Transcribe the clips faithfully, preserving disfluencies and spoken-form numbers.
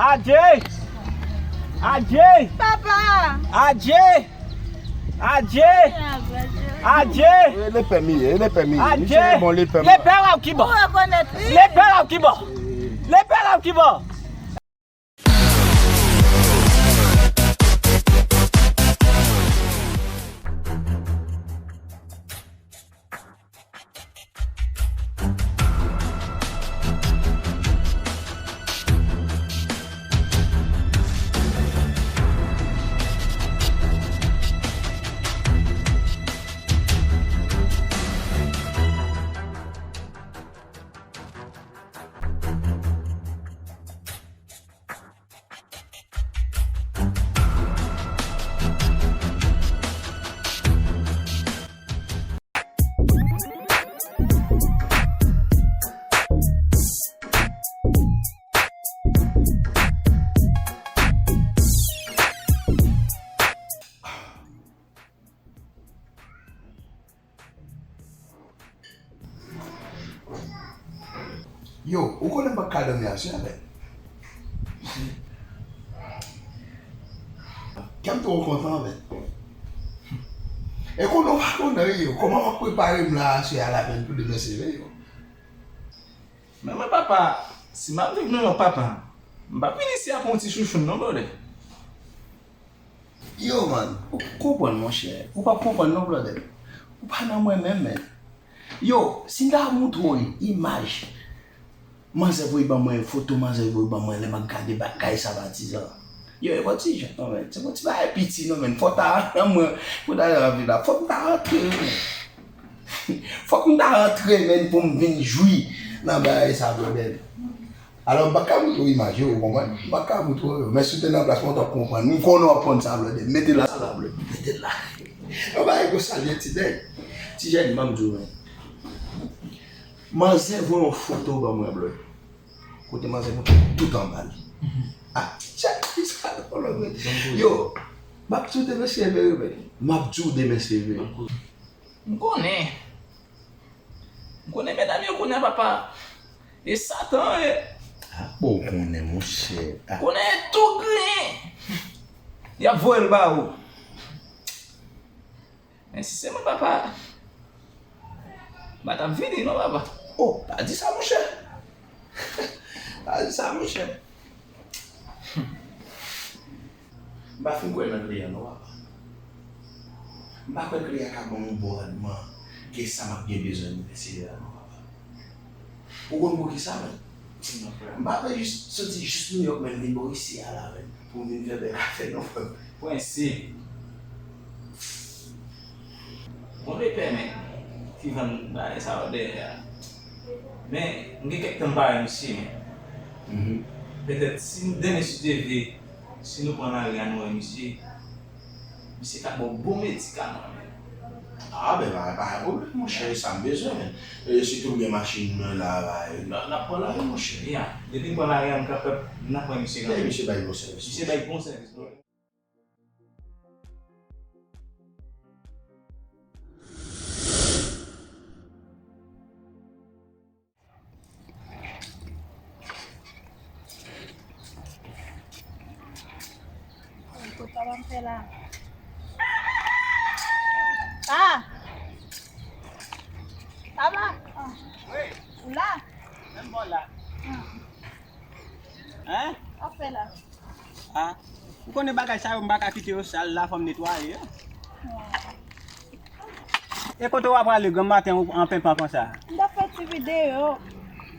Adje! Adje! Papa! Adje! Adje! Adje! E lepè m ye, e lepè m ye. Misye bon, lepè m. Lepè la ki bò? Ou rekonèt li? Lepè la ki bò? Lepè la ki bò? Yo, ou konnen m pa ka dòmi aswè a, men. Kè m twò kontan, men. E konnen w pa konnen, yo, kòman w ap prepare m la aswè a la, men, pou demen se vre, yo. Men mwen, papa, si m ap viv nan yon papa, m p ap vin isi a pou yon ti chouchoun, non, brother. Yo, man, ou konprann, monchè. Ou p ap konprann, non, brother. Ou pa nan mwen menm, men. Yo, si m ta montre w imaj manzè voye ban mwen, foto manzè voye ban mwen, lè m ap gade bagay sa, patizan. Yo, e pa ti jan, non, men. Se pa ti bagay piti, non, men. Fò w ta nan mwen pou w ta nan vi la. Fò m ta rantre, men. Fòk m ta rantre, men, pou m vin jwi nan bagay sa, brother. Alò, m pa ka montre w imaj yo, ou konprann? M pa ka montre w yo. Men si w te nan plas mwen, w t ap konprann. M konnen w ap konn sa, brother. Mete l la, sa la, brother. Mete l la. Yon bagay pou salye ti nèg. Ti jèn, ban m di w, men. Manzè voye yon foto ban mwen, brother. Kote manzè montre tout anba l. Ah, chak fi sa, brother. Yo, m ap di w demen se vre, men. M ap di w demen se vre. M konnen. M konnen medam yo konnen papa. E Satan, e. Ah, bon, ou konnen, monchè. Ah. Konnen e tou griyen. Y ap voye l ba ou. Men si se mwen, papa, m pa t ap vini, non, papa. Oh, pa di sa, monchè. Pa di sa, monchè. M pa fin kwè nan kliyan non, papa. M pa kwè kliyan ka ban m yon bon randman ke sa m ap gen bezwen nan mesye a non, papa. Ou konn poukisa, men? M pa vle jis soti jis Nouyòk, men vin bò isi a la, men, pou m vin fè bèl afè non, frè m. Prensip. Bon, lepè, men, ki vann bagay sa yo dèyè a. Men, m gen kèk tan m pa wè misye, men. Petèt, si demen si Dye vle, si nou pran lari a, nou wè misye, misye ka ba w bon medikaman, men. Ah, ben, pa, pa gen pwoblèm, monchè, e sa m bezwen, men. E, sitou m gen machin mwen la, la, n ap pran lari, monchè. Ya, depi m pran lari a, m kapab, n ap wè misye kanmenm. Misye bay bon sèvis. Misye bay bon sèvis. Kot papa m fè la? Pa! Papa! Ah. Wi. Ou la? Menm bò la. Ah. Hein? Sa w ap fè la? Ah. Ou konnen bagay sa yo, m pa ka kite yo sal la, fò m netwaye yo. Ah. E kote w ap prale granm maten ou an penpan konsa? M t ap fè ti videyo.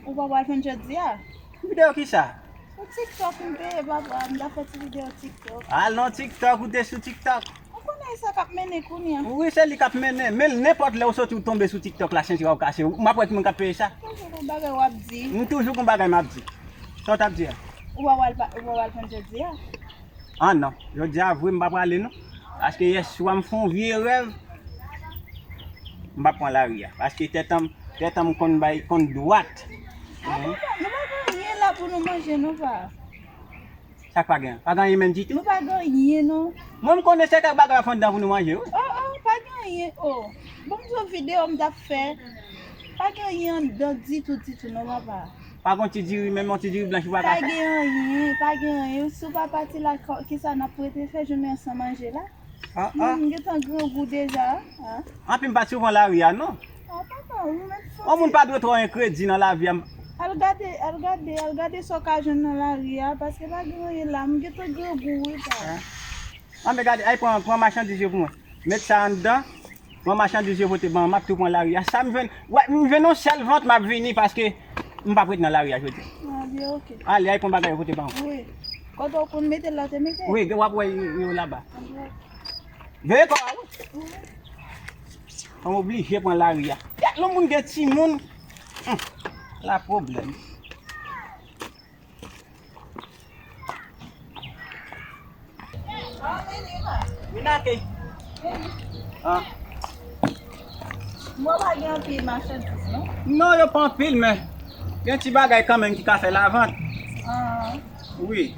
Ou pa pral jwenn jodi a? Videyo kisa? Sou TikTok m te ye, papa. M t ap fè ti videyo TikTok. Al nan TikTok, ou te sou TikTok? Ou konnen e sa k ap mennen kounye a. Wi, se li k ap mennen. Men nenpòt lè ou soti ou tonbe sou TikTok la, senti w ap kache. M ap wè ki moun k ap peye sa. Toujou gon bagay w ap di. M toujou gon bagay m ap di. Sa w t ap di a? Ou pa pral pa, ou pa pral jwenn jodi a? Ah non, jodi a vre m pa prale non. Paske yèswa m fè yon vye rèv. M p ap pran lari a. Paske tèt an m, tèt an m konn bay, konn dwat. Ah, papa, nou pa gen anyen la pou nou manje non, pa. Sa k pa gen? Pa gen anyen menm ditou? Nou pa gen anyen non. Mwen m konnen se kèk bagay w ap fè anndan pou nou manje wi. Oh, oh, pa gen anyen, oh. Bon, m di w videyo m t ap fè. Pa gen anyen anndan ditou, ditou non, papa. Pa gon ti diri, menm yon ti diri blanch ou pa ka fè. Pa gen anyen, pa gen anyen. Si w pa pati la, kisa n ap rete fè jounen an san manje la? Ah, ah. M gentan grangou deja. Ah. Anpi m pa t souvan lari a, non. Ah, papa, ou mèt fò. Yon moun pa dwe twò enkredi nan lavi a. Al gade, al gade, al gade sa w ka jwenn nan lari a, paske pa gen anyen la. M gentan grangou, wi, pa. Ah. Anben gade, ay pran, pran machandiz yo pou mwen. Met sa anndan. Pran machandiz yo pote ban mwen, m ap tou pran lari a. Sa m jwenn, wè, m jwenn yon sèl vant, m ap vini paske m p ap ret nan lari a jodi. Ah, byen, oke. Ale, ay pran bagay yo pote ban mwen. Wi. Kote w konn mete l la, w te mete? Wi, w ap wè yo, yo laba. Ah, byen. Veye kò a, wi. Wi. Fò m oblije pran lari a. Kèt, lè moun gen timoun. Hum, la pwoblèm. Minake. Ah. Mwen pa gen anpil machandiz, non? Non, yo pa anpil, men gen ti bagay kanmenm ki ka fè lavant. Ah. Wi.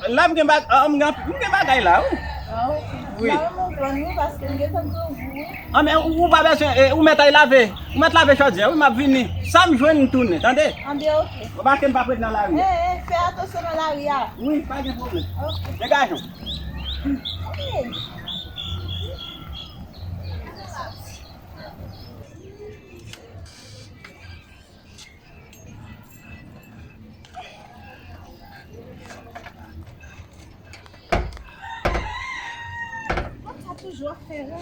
La m gen bag-, ah, m gen, m gen bagay la, wi. Ah, ok. Wi. M pa renmen vann, wi, paske m gentan grangou, wi. Ah, men ou, ou pa bezwen, eh, ou mèt al lave. Ou mèt lave chòdyè, wi, m ap vini. Sa m jwenn, m tounen, tande? Ah, byen, ok. Ou pa ke m p ap ret nan lari. Eh, eh, fè atansyon nan lari a. Wi, pa gen pwoblèm. Ok. Degaje w. Ok. Sa toujou ap fè rè.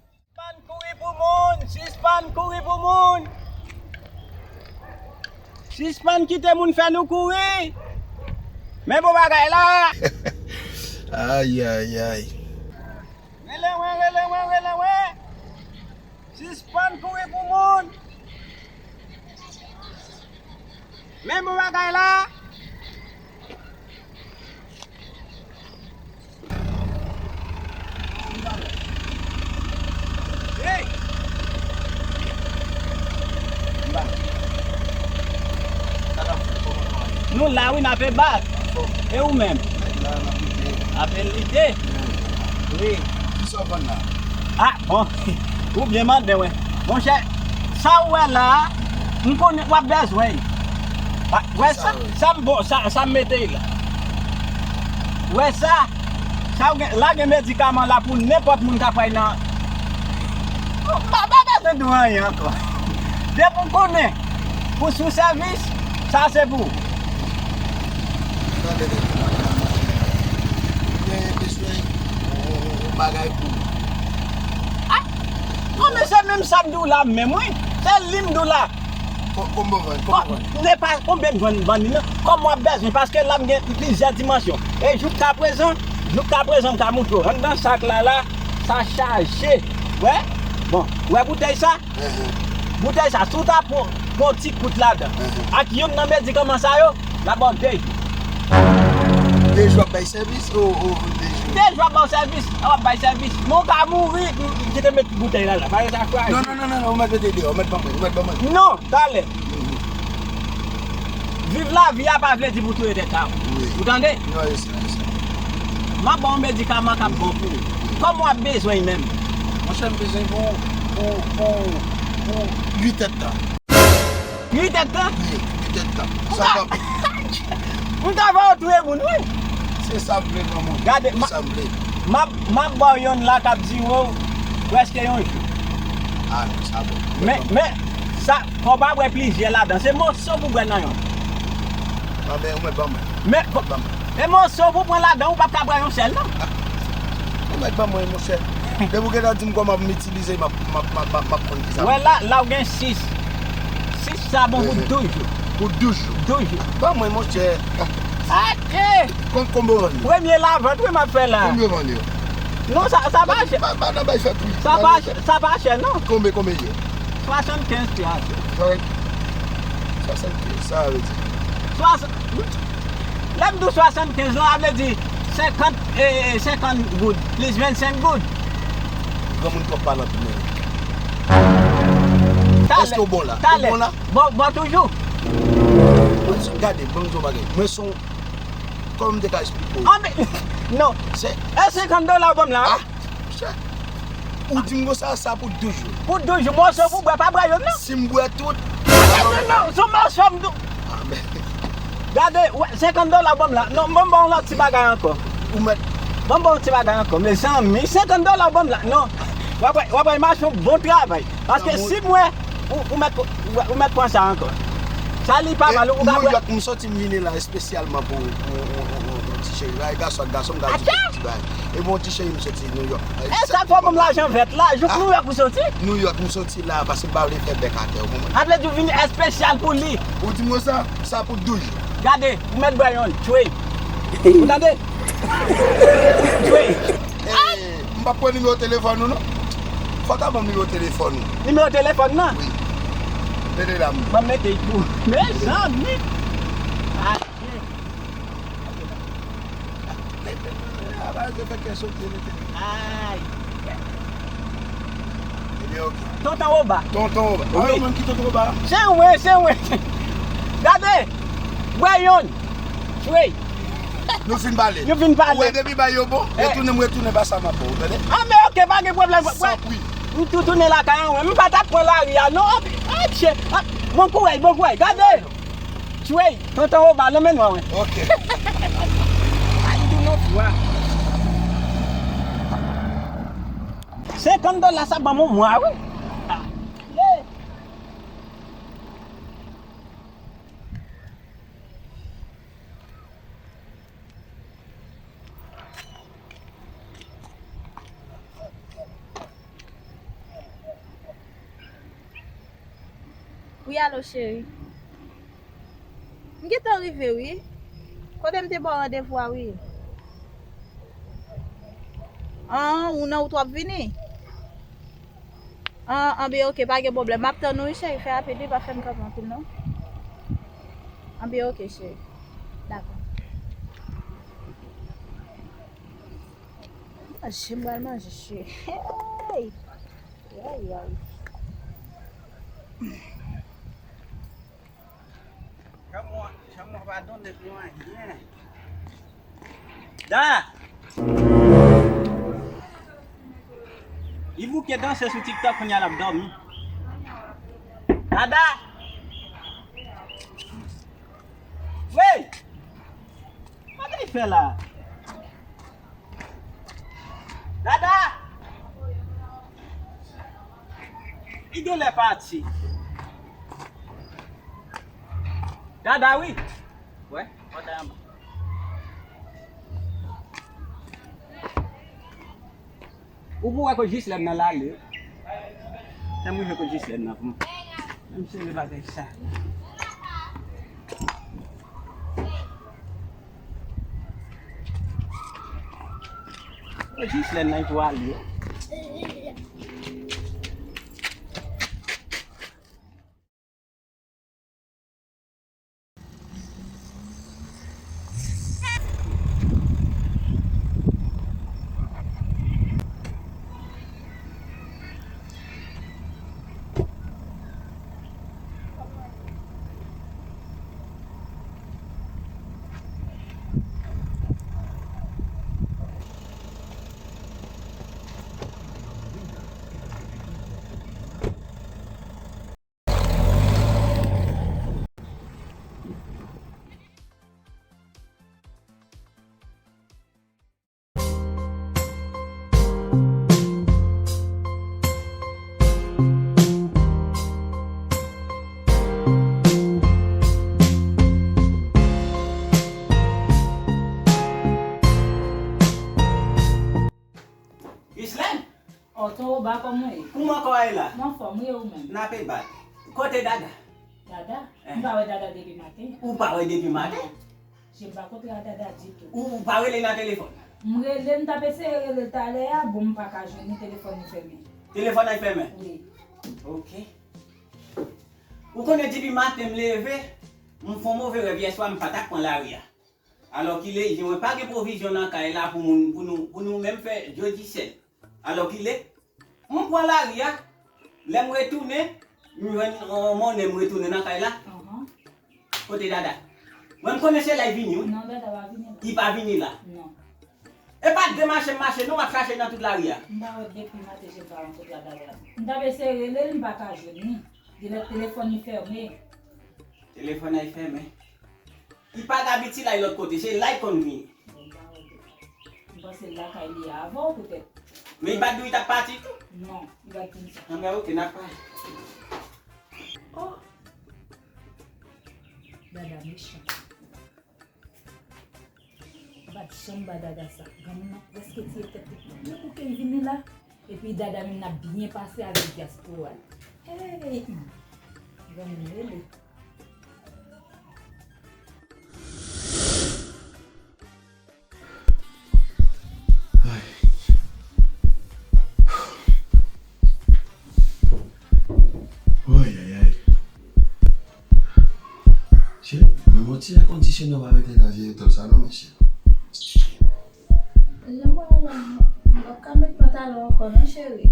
Sispann kouri pou moun! Sispann kouri pou moun! Sispann kite moun fè nou kouri! Men bon bagay la! Ay, ay, ay. Rele mwen, rele mwen, rele mwen! Sispann kouri pou moun! Men bon bagay la! Hey! Nou la wi, n ape bat. E ou menm? Ape lite. Wi. Kisa w vann la? Ah, bon. Ou byen mande mwen. Monchè, sa ou wè la a, m konnen w ap bezwen. Ah, wè sa, sa m bon, sa, sa m mete la. Wè sa, sa ou gen, la gen medikaman la pou nenpòt moun k ap pray nan. M pa, pa bezwen di w anyen ankò. Depi w konnen ou sou sèvis, sa se pou ou. Tande, tande. Ou gen bezwen yon, yon, yon bagay pou ou. Ah! Non, men se menm sa m di w la menm, wi. Se li m di w la. Ko-, konbyen w vann? Konbyen w vann? Ko-, se pa konbyen m vann, vann li, non. Kòman w ap bezwen, paske la m gen plizyè dimansyon. E jouska prezan, jouska prezan, m ka montre w. Anndan sak la, la, sa chaje. Wè? Bon, wè boutèy sa? Enhen. Boutèy sa, si w ta pran, pran yon ti kout ladan, enhen, ak youn nan medikaman sa yo, l ap ba w de jou. De jou ap bay sèvis, o, o, de jou? De jou ap ba w sèvis, w ap bay sèvis. Men w ka mouri, kite met boutèy la, la. Bagay sa fraji. Non, non, non, non, non, ou mèt mete deyò, ou mèt ban mwen, ou mèt ban mwen. Non, talè. Viv lavi a pa vle di pou touye tèt a w. Wi. Ou tande? Non, e sa, e sa. M ap ba w yon medikaman k ap bon pou ou. Kòman w ap bezwen l menm? Monchè, m bezwen pou, pou, pou, pou uit èdtan. Uit èdtan? Wi, uit èdtan. Sa pa. M ta fè w touye moun, wi. Se sa m vle, granmoun. Gade, se sa m vle. M ap, m ap ba w yonn la k ap dire w prèske yon jou. Ah, non, sa bon. Men, men, sa, fò w pa bwè plizyè ladan. Se moso pou bwè nan yonn. Ah, men, ou mèt ban mwen. Men, ou mèt ban mwen. E moso pou pran ladan, ou p ap ka bwè yon sèl, non. Ah, ou mèt ban mwen, monchè. Depi w gentan di m kòman pou m itilize, m ap, m ap, m ap, m ap, m ap konn ki sa. Wè la, la w gen sis. Sis sa bon pou douz jou. Pou douz jou. Douz jou. Ban mwen, monchè. Atè! Kon-, konbyen w vann li? Premye lavant, wi, m ap fè la. Konbyen w vann li? Non, sa, sa pa chè. Pa, pa nan bay fè pri. Sa pa, sa pa chè, non. Konbyen, konbyen l ye? Swasannkenz pya. Swasannkenz, sa vle di? Swasann-, lè m di w swasannkenz lan, sa vle di senkant, e, senkant goud, plis vennsenk goud. Granmoun twòp pale anpil, men. Èske w bon la? Ou bon la? Bon, bon toujou. Mwen se, gade, ban m di w yon bagay. Mwen se yon, kòman m te ka eksplike w? Ah, men, non. Se e senkant dola w ban m la, wi. Ah, monchè. Ou di m konsa, sa pou douz jou. Pou douz jou, mòso pou bwè, pa bwè yo, non. Si m bwè tout. Non, non, non, sou mòso m tou. Ah, men. Gade, wè, senkant dola w ban m la. Non, ban m ba w yon lòt ti bagay ankò. Ou mèt. Ban m ba w yon ti bagay ankò. Mezanmi, senkant dola w ban m la. Non. W ap wè, w ap wè, m ap fè yon bon travay. Paske si m wè, ou, ou mèt, ou mèt pran sa ankò. Sa li pa mal, ou ka pran. New York, m soti, m vini la espesyalman pou, pou, pou, pou, pou ti cheri. Ay, gason ak gason, m ka di ti bagay. E bon, ti cheri, m soti New York. E sa fò ban m lajan vèt la, jouk New York ou soti? New York, m soti la, paske m pa vle fè bèk atè, ou konprann? Sa vle di w vini espesyal pou li. Ou di m sa, sa pou douz jou. Gade, ou mèt bwè yonn, tchwe. Ou tande? Tchwe. Eh, m p ap pran nimewo telefòn ou non. Fò w ta ban m nimewo telefòn ou. Nimewo telefòn nan? Wi. Rele la m. Ban m mete l pou. Mezanmi. Ay. Ay. Ebyen, ok. Tonton Oba. Tonton Oba. Ou wè moun ki Tonton Oba? Se mwen, se mwen. Gade. Bwè yonn. Tchwe. Nou fin pale. Nou fin pale. Ou wè depi bay yo bon, retounen, m retounen pa sa m ap ba w, tande? Ah, men ok, pa gen pwoblèm. San pri. M tou tounen lakay an, wi. M pa t ap pran lari a, non. Ap, ap, chè. Ap, bon kouraj, bon kouraj. Gade. Tchwe, tonton Oba, nan men nwa, wi. Ok. Ay, tou non, fwa. Senkant dola sa ban m yon mwa, wi. Ah, yeah. Wi, alo, cheri. M gentan rive, wi. Kote m te ba w randevou a, wi. An, ou nan wout w ap vini? An, anben, ok, pa gen pwoblèm. M ap tann ou, wi, cheri. Fè rapid, wi, pa fè m kanpe anpil, non. Anben, ok, cheri. Dakò. Manje, m pral manje, cheri. Hey! Ay, ay. Janm w, janm w pa donnen pou anyen. Da! Li bouke danse sou TikTok, kounye a l ap dòmi. Dada! Wey! Sa li fè la? Dada! Li genlè pati. Dada, wi. Wè, pòtay anba. Ou pou wè kot Jislèn nan l ale. Fè m rive kot Jislèn nan pou m, pou m sere bagay sa. Kot Jislèn nan pou ale. Jislèn! Oto, ba kòman w ye? Kouman kò a ye la? M anfòm, wi, e ou menm? N ape bat. Kote Dada? Dada, m pa wè Dada depi maten. Ou pa wè depi maten? Je m pa kontre a Dada ditou. Ou pa rele nan telefòn? M rele, m t ap eseye rele l talè a, bon, m pa ka jwenn li, telefòn li fèmen. Telefòn nan fèmen? Wi. Ok. Ou konnen depi maten m leve, m fè yon move rèv yèswa, m pa t ap pran lari a. Alòkile, je mwen pa gen pwovizyon nan kay la pou moun, pou nou, pou nou menm fè jodi sèl. Alòkile, m pran lari a, lè m retounen, m jwenn yon monnen, m retounen nan kay la. Kote Dada? Mwen m konnen se la l vini, wi. Non, Dada pa vini la. Li pa vini la. Non. E pa de mache m mache, non, m ap chache nan tout lari a. M pa wè depi maten je m pa rankontre a Dada. M t ap eseye rele l, m pa ka jwenn li. Genlè telefòn li fèmen. Telefòn nan fèmen. Li pa t abitye la lòt kote, se la l konn vini. Bon, m pa wè depi. M panse l lakay li avan w poutèt. Men li pa t di w li t ap pati tou? Non, li pa t di m sa. Anben, ok, n ap pale. Oh! Dada mechan. Ou pa t janm ba Dada sa. Granmoun nan prèske tiye tèt li. Men pou ke l vini la. Epi Dada menm n ap byen pase avèk dyaspora. Hey! Granmoun rele. Ay. Ay, ay, ay. Cheri, men yon ti èkondisyonè w pa mete nan vye otèl sa non, mesye. Jan mwen la, m p ap ka met pantalon ankò non, cheri.